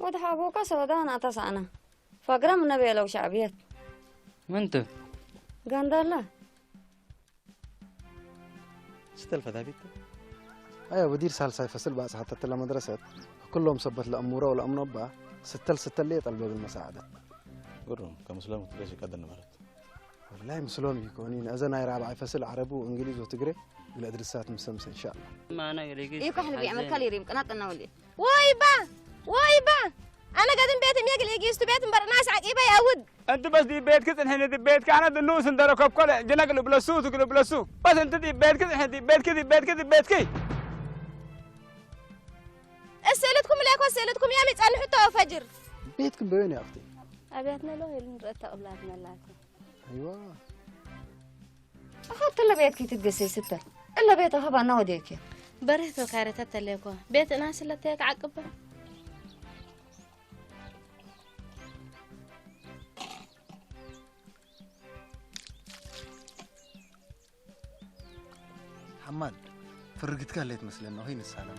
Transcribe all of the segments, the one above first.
وضحابوك سودانا تسعنا فقرمنا بيلو شعبيت. منتو قندلا ستة الفتابيت. ايوه بدير سهل ساي فصل بقى حتى تلا مدرسة كلهم سبت الأمورة والأمنبة ستة ستة اللي طلبوا بالمساعدة. قرهم كمسلم تريش كذا نمرت. والله مسلم يكونين أذا ناير رابع فصل عربي وإنجليزي وتجري والأدرسات مسمسة إن شاء الله. ما أنا لقيت. إيه كحل بيعمل كاليريم قناة النولي. وايبا وايبا أنا قادم بيت ميقل يجيستو بيت برناس عقيبة يا ود. أنت بس دي بيت كده إحنا دي بيت كأنا النوس ندرك بكل جناك بلسو تقول بلسو بس أنت دي بيت كده إحنا دي بيت كده بيت كده بيت كي. أسئلتكم ليك وأسئلتكم يا ميت حتى فجر. بيتكم بوين يا أختي؟ أبيتنا له نرتب أولادنا لكن. أيوة. أخذت إلا بيتك تتقسي ستة إلا بيت هبا نوديك. برهتو كارتة ليكو بيت ناس اللي تيك عقبة. حماد فرقتك اللي تمثلنا وهي نسالم.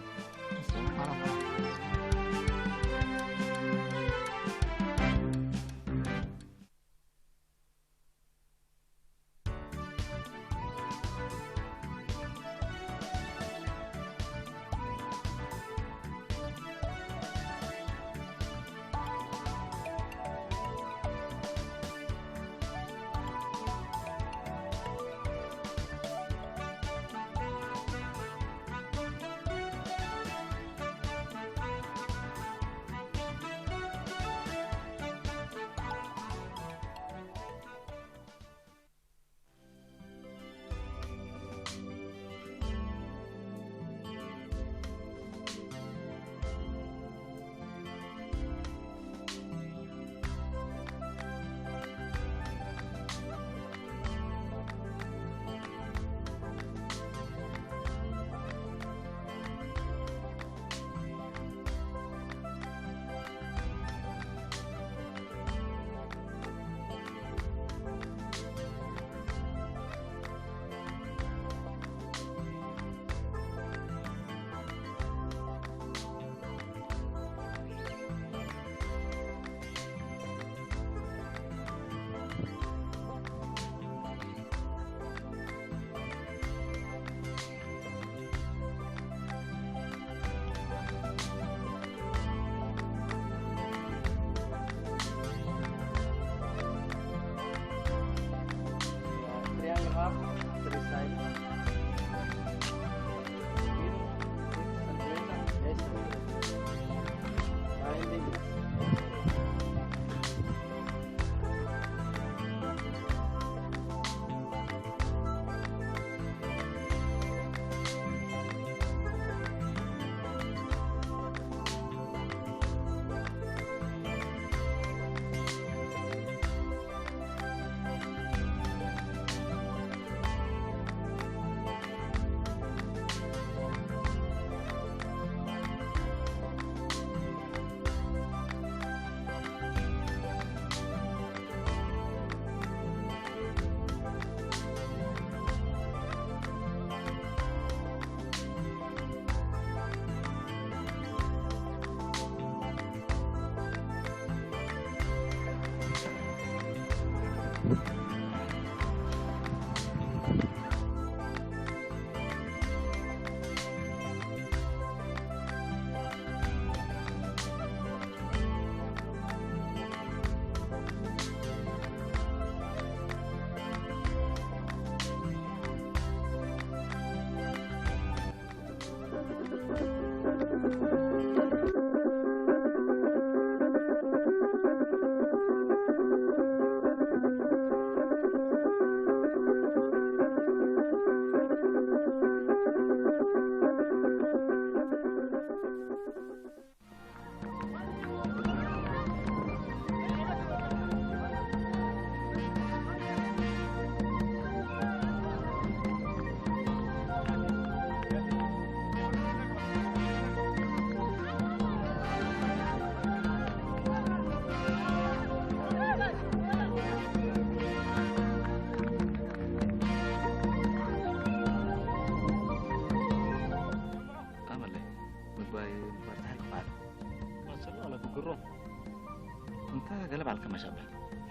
كما شابه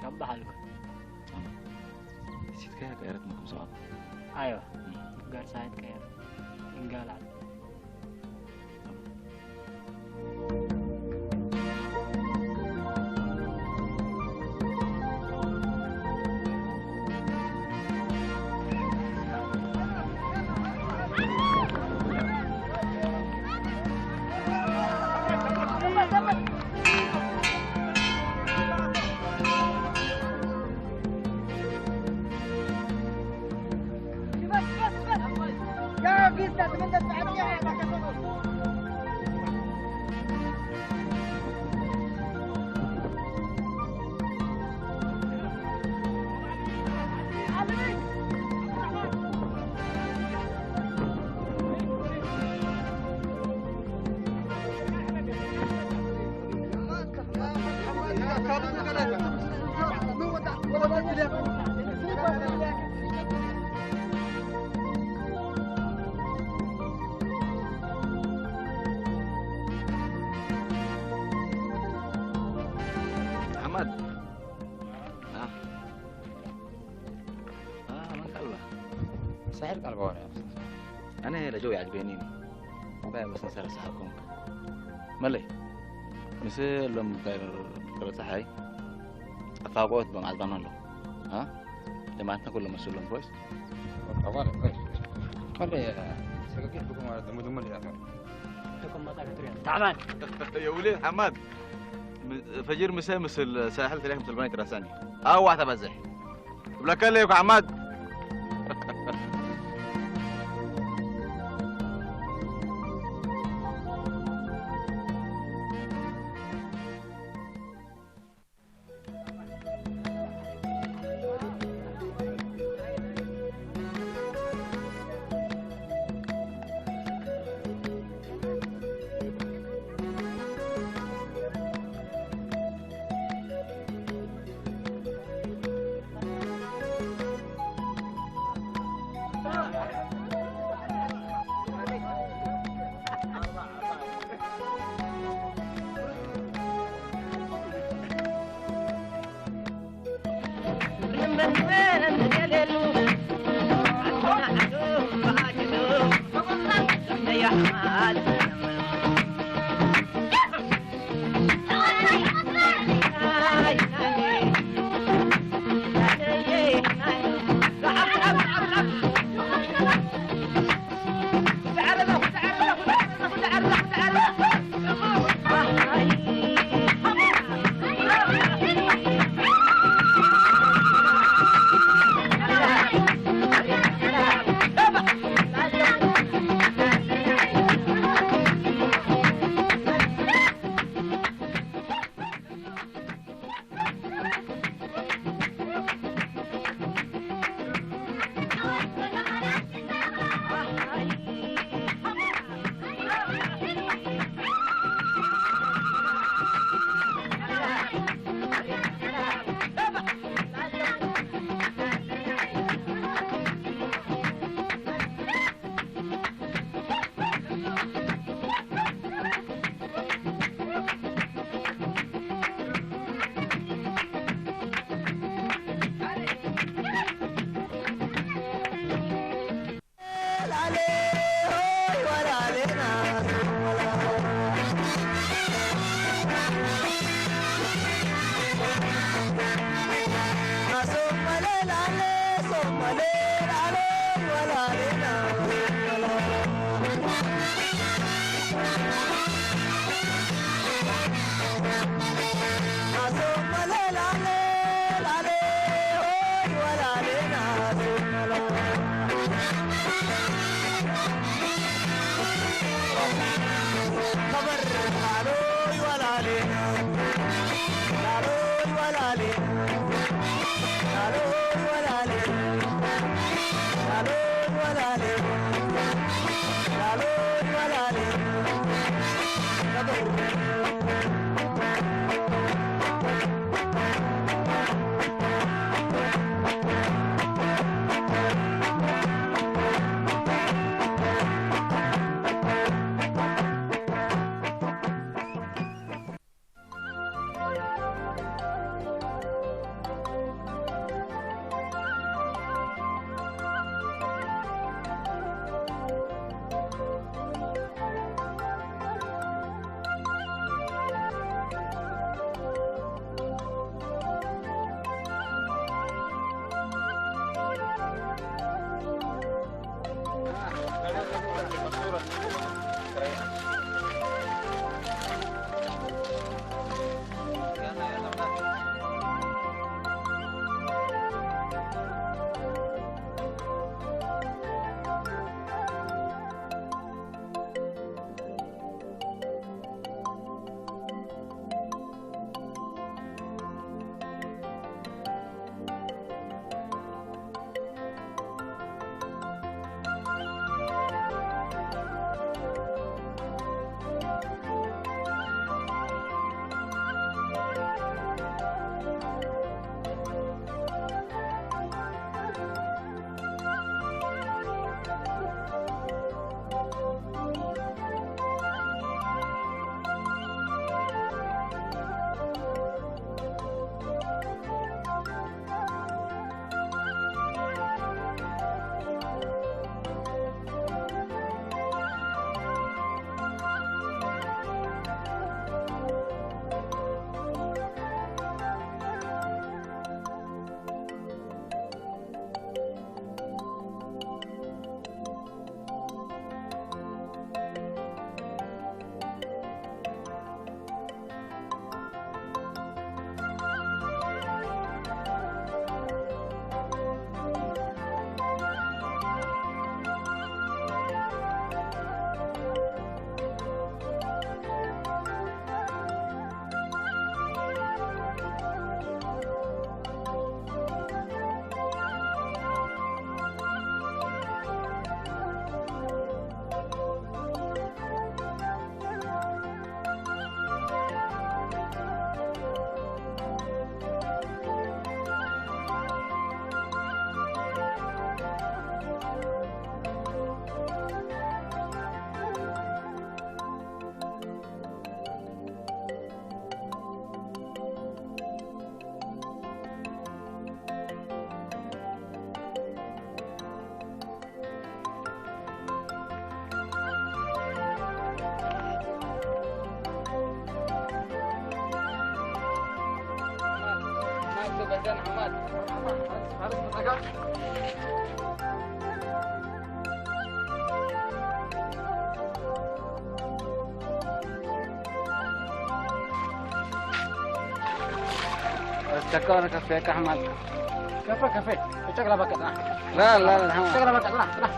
شبه حالك. نسيت كيا كيرت مكم سوا. ايوه قال ساعد كيا انقال عاد. حماد. ما شاء الله. سحر قلبه يا أنا لجوي عجبيني. بقى بس نسأل سحركم. ملي. مثل لما كان قرأت هاي. أفاقوت بمع الضمان له. ها؟ جماعتنا كلهم مسؤولون كويس. طبعا كويس. ملي سكاكين بكم على دم دم اللي تعبان. يا وليد حماد. فجر مساء مثل ساحل تلاقي مثل بني تراساني. واحدة بزح. بلا كلك يا عماد. تكون كفيك احمد كفى كفى شكلها بكت. لا لا لا، شكلها بكت. لا لا.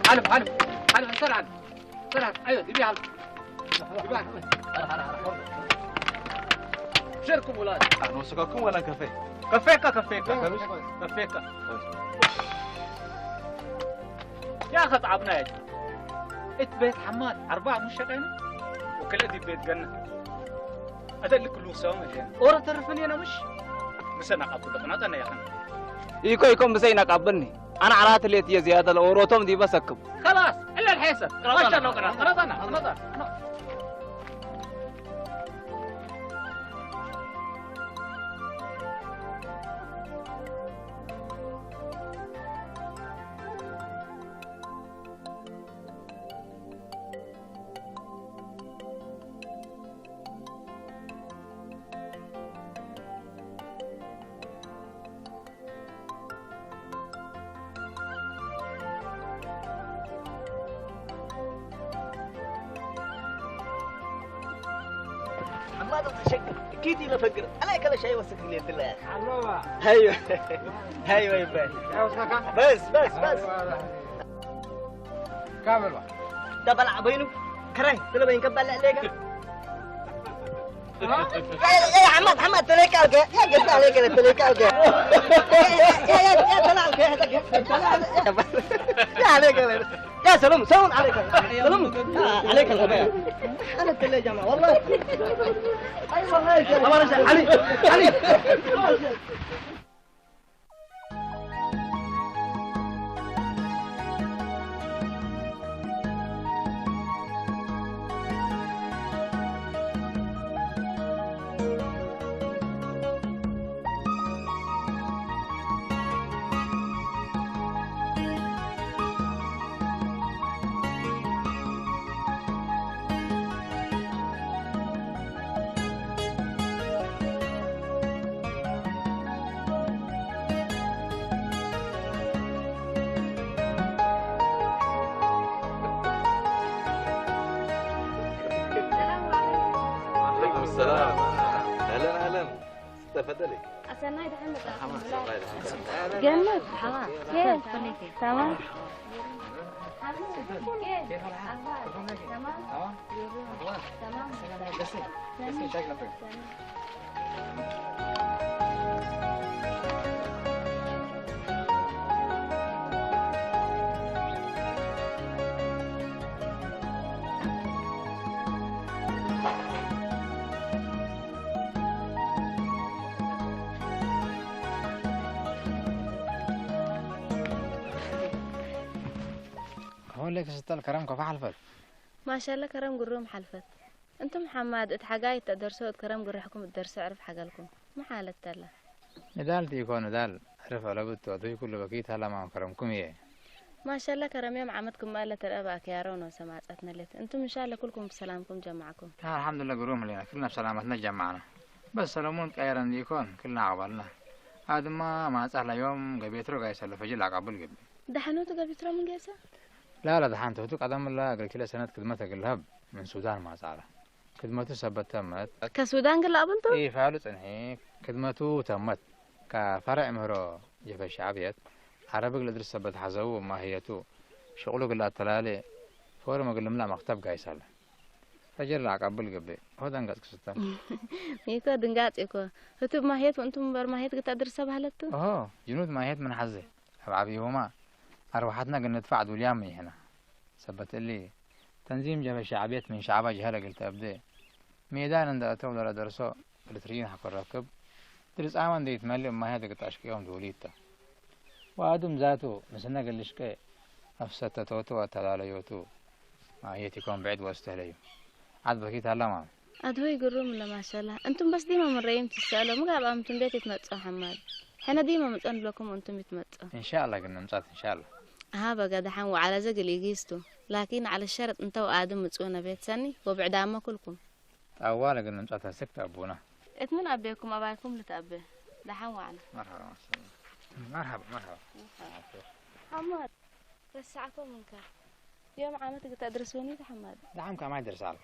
علف علف علف، سرعة سرعة. ايوه دي علف، شاركوا ولاد. نوسكاكم ولا كافيه؟ كفيكا كفيكا كفيكا يا اخي، تعبنا يا جماعة. ات بيت حماد أربعة مش شقينا وكلا دي بيت جنة هذا اللي كله سوا مليان أورا ترفني أنا مش أنا قابل بقناة أنا يا أخي. يكو يكون بسينا قابلني انا على ليت يا زياده الاوروتوم دي بسكب. خلاص الا الحيسه خلاص انا خلاص انا خلاص. حماد تشكر كيتي لفقر انا كل شيء وسك لي الله يا اخي. ايوه ايوه يا بس بس بس. كامل. دبل عبينو كره تلا بين كبل عليك يا حماد. حماد تليك عليك يا قلت عليك تليك عليك يا يا يا طلع يا عليك يا سلام سلام عليك سلام عليك الغباء. انا التلي يا جماعه والله. اي والله يا علي علي. عليكم السلام، اهلا اهلا، تفضلي. جنة، كيف؟ تمام؟ كيف؟ تمام. تمام. هون لك ست الكرم كفى حلفت. ما شاء الله كرم قروم حلفت. انتم حماد اتحقاي تدرسوا كرم قرحكم الدرس عرف حقلكم ما حالة تلا. ندال تيكون ندال عرف على بنت وضوي كل بقيت هلا مع كرمكم ايه. ما شاء الله كرم يوم عمدكم ما الأبا كيارون وسمعتنا لت انتم ان شاء الله كلكم بسلامكم جمعكم. الحمد لله قروم لنا كلنا بسلامتنا جمعنا، بس سلمون كيران ديكون كلنا عقبالنا. هذا ما سهل يوم قبيترو قايس فجل عقبال قبل. دحنوتو قبيترو من قيسه؟ لا لا دحنتو توك عدم الله قال كلا سنة خدمتك الهب من سودان ما زعله خدمته سبت تمت. كسودان قال قبلتو؟ ايه فعلوا تنحي خدمته تمت كفرع مهرو جبهة الشعبيات عربي قل ادرس سبت حزو ماهيته شغله قل تلالي فور ما قل لا مكتب قايس هلا فجر لا قبل قبل هو دنقص كستان. ميكو دنقاص ايكو هتب ماهيت وانتم بر ماهيت قلت ادرس بهلتو؟ اوه جنود ماهيت من حزه عبيهما أرواحتنا قلنا ندفع دوليان من هنا ثبت اللي تنظيم جبهة شعبية من شعبها جهلة قلت أبدي ميدان عند أتو ولا درسو التريين حق الركب درس آمن دي يتملي ما هذا قلت أشكيهم دوليتا وآدم ذاته مثلنا قل لشكي نفسه تتوتو وتلاليوتو ما هي تكون بعيد واستهليو عاد بكيت هلا ما أدوي قروم لا ما شاء الله أنتم بس ديما من ريم تسألوا ما قال أنتم بيت يتمتعوا حماد حنا ديما متأن لكم أنتم يتمتعوا إن شاء الله قلنا مصات إن شاء الله ها بقى دحين وعلى زقل يقيستو لكن على الشرط أنتوا آدم متسونا بيت سني وبعد ما كلكم أولا قلنا مصات سكت أبونا اتمنى أبيكم أبايكم لتأبيه دحين وعلى مرحبا مرحبا مرحبا حماد رسعكم منك يوم عامتك تدرسوني حماد دعمك ما يدرس على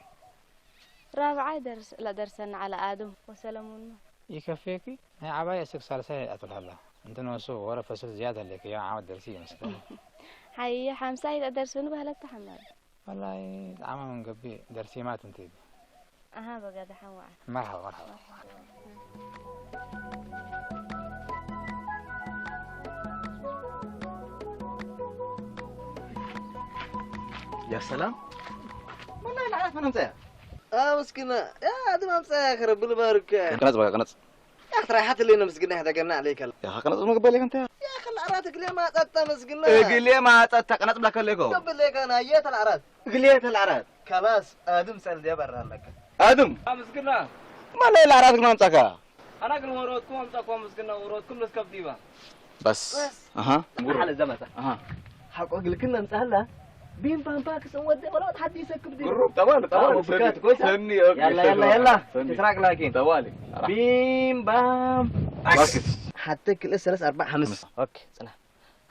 رابعة درس لا درسنا على آدم وسلمون يكفيكي هي عباية سك سالسة أطول هلا أنت نوسو ورا فصل زيادة لك يا عام درسية مثلا هاي حمسة هي درسون بهلا تحمل والله عام من قبل درسي ما تنتهي أها بقى دحين وعد مرحبا مرحبا يا سلام والله لا عارف انا مزيان مسكينة يا هذا ما مساك ربي يبارك قنص بقى قنص يا اخي رايحات اللي مسكينة هذا قلنا عليك يا اخي قنص ما قبلك انت يا اخي العرات ليه ما تتا مسكينة ليه ما تتا قنص بلاك ليكو قبل ليك انا جيت العرات قليت العرات خلاص ادم سال دي برا لك ادم مسكينة ما لا العرات ما مسكها انا قل ورودكم امسكوا مسكينة ورودكم لسكب ديبا بس اها على الزمن اها حق لكنا مسهله بيم بام باكس ودي ولا حد يسكب دي قرب طوالي طوالي كويس سني اوكي يلا يلا يلا تتراك لكن طوالي بيم بام باكس حتى كل ايه ثلاث اربع خمس اوكي سنة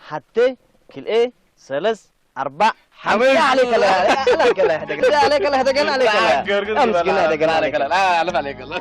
حتى كل ايه ثلاث اربع خمس عليك لا عليك لا لا عليك لا هدقنا عليك لا امسكنا هدقنا عليك لا لا عليك لا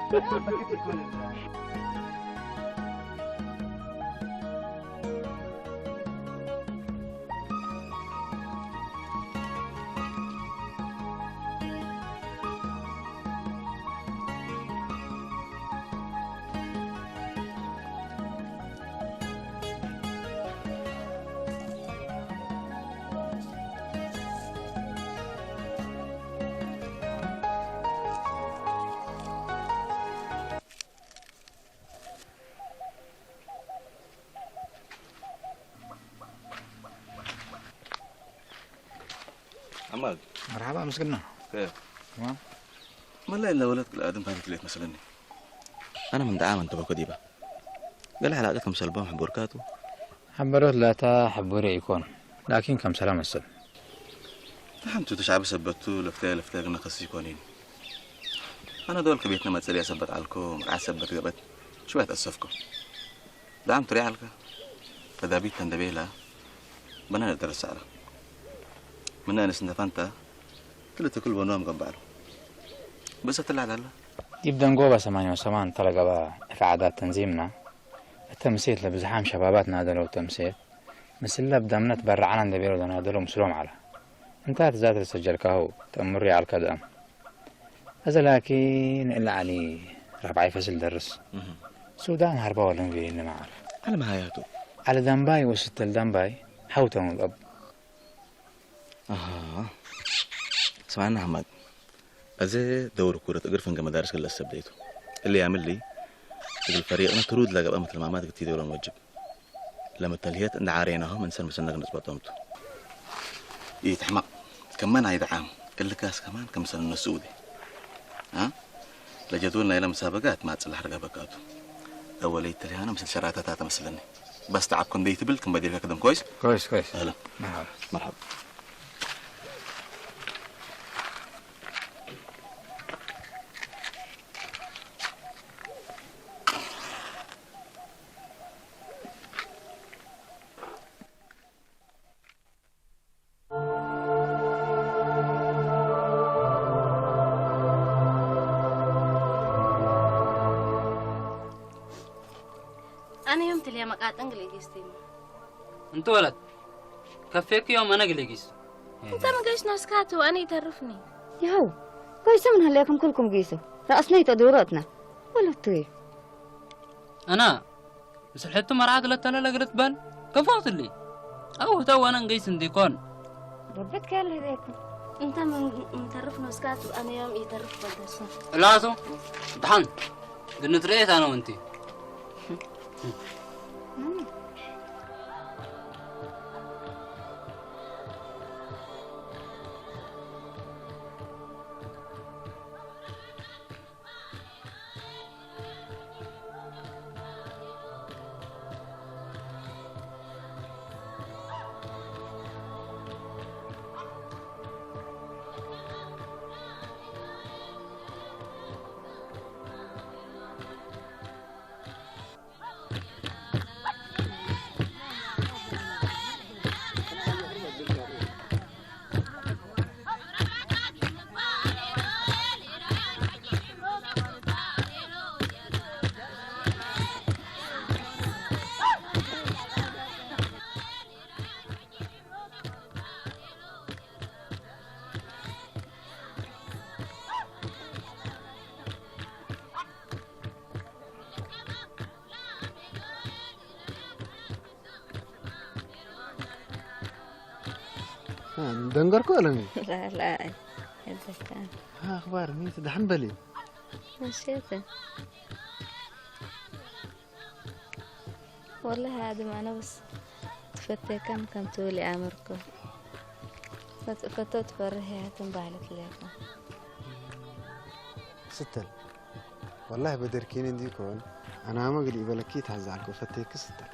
عماد مرحبا مسكنا كيف؟ تمام ما لا الا ولدك الادم فاتت ليت مثلا انا من دعامة انت بكديبه قال علاقتكم سلبان حبوركاتو حبروت لا تا حبوري يكون لكن كم سلام السل فهمتو تشعب سبتو لفتا لفتا قلنا خسي كونين انا دول كبيتنا ما تسالي سبت علكم رعا سبت قبت شوية تأسفكم دعمت ريعلك فدابيت تندبيلا بنا ندرس على من أنا سندفنتا كل كل بنوم قبعله بس طلع على يبدأ نقوبة 78 طلق في عادات تنظيمنا التمسيت لبزحام شباباتنا هذا لو تمسيت مثل بدأ من تبرعنا ندبيرو دنا هذا لو مسلوم على انتهت ذات سجل كهو تأمري على الكدام هذا لكن إلا علي ربعي فصل درس سودان هربا ولا نبي ما عارف على ما هياتو على دنباي وست الدنباي حوتهم الأب سمعنا حماد أزي دور كرة أقرفن مدارس كلا السبديتو اللي يعمل لي الفريق أنا ترود لقب مثل ما مات كتير ولا موجب لما التلهيات إن عاريناهم إنسان مسنا نسبة طمته يتحمق كمان عيد عام اللي كاس كمان كم سنة السعودي ها لجدولنا إلى مسابقات ما تصلح رقبكاتو أولي التلهانة مثل شراتها مثلني بس تعبكم دي تبل كم بدير كدم كويس كويس كويس أهلا مرحبا مرحبا أنا يوم تلي مقاط إنجليزي أنت ولد كفيك يوم أنا قليقيس أنت ما قيش ناسكاتو أنا يترفني ياو كويس من هليكم كلكم قيسوا رأسنا يتدوراتنا ولا طيب أنا بس الحتة مرعاد لا تلا لقرت بال كفوت اللي أو تو أنا نقيس ديكون. ربك قال هذاك. انت من مترف نسكات وانا يوم يترف بدرسه. لا دحن دنتريت أنا وأنتي. دنقركو ولا مين؟ لا لا يدك. ها أخبار مين دحن بلي؟ مشيت والله هذا ما أنا بس تفتي كم كم تولي أمركم فتو تفرحي هاتم بالك لكم. ستل والله بدركين ديكون أنا ما قلي بلكيت هزعلكو فتيك ستل.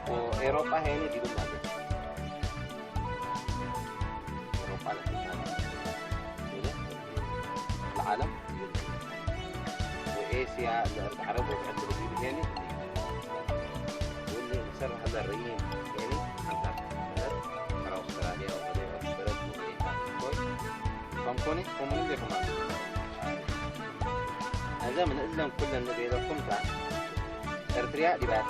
وأوروبا هنا دي بالله أوروبا العالم وآسيا العرب والعرب هنا واللي مسر هذا الريم هنا عن بلد أستراليا وغيرها بلد وغيرها فهمتوني؟ فهموني لكم هذا من إلا كل النبي لكم تاع إرتريا دي بعد.